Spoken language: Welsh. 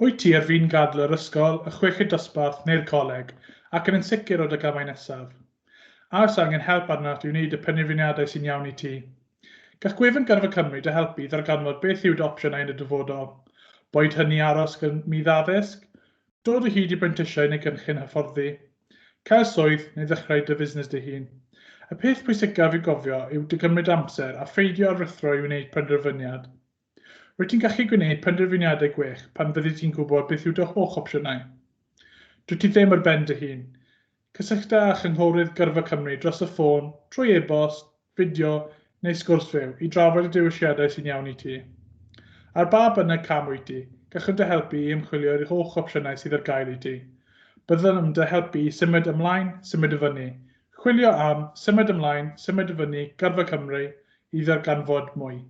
Wyt ti ar fin gadael yr ysgol, y chweched dosbarth neu'r coleg, ac yn ansicr o dy gamau nesaf? A oes angen help arnat i wneud y penderfyniadau sy'n iawn i ti? Gall gwefan Gyrfa Cymru dy helpu i ddarganfod beth yw dy opsiynau yn y dyfodol. Boed hynny aros gyda myd addysg, dod o hyd i brentisiaid neu gynllun hyfforddi, cael swydd neu ddechrau dy fusnes dy hun. Y peth pwysicaf i'w gofio yw dy gymryd amser a pheidio â rhuthro i wneud penderfyniad. Rwyt ti'n gallu gwneud penderfyniadau gwell pan fyddi di'n gwybod beth yw dy holl opsiynau. Dwyt ti ddim ar ben dy hun. Cysyllta â chynghorydd Gyrfa Cymru dros y ffôn, trwy e-bost, fideo neu sgwrs fyw i drafod y dewisiadau sy'n iawn i ti. Ar ba bynnag cam wyt ti, gallwn dy helpu i ymchwilio i'r holl opsiynau sydd ar gael i ti. Byddwn yn dy helpu i symud ymlaen, symud i fyny. Chwilio am, symud ymlaen, symud i fyny, Gyrfa Cymru i ddarganfod mwy.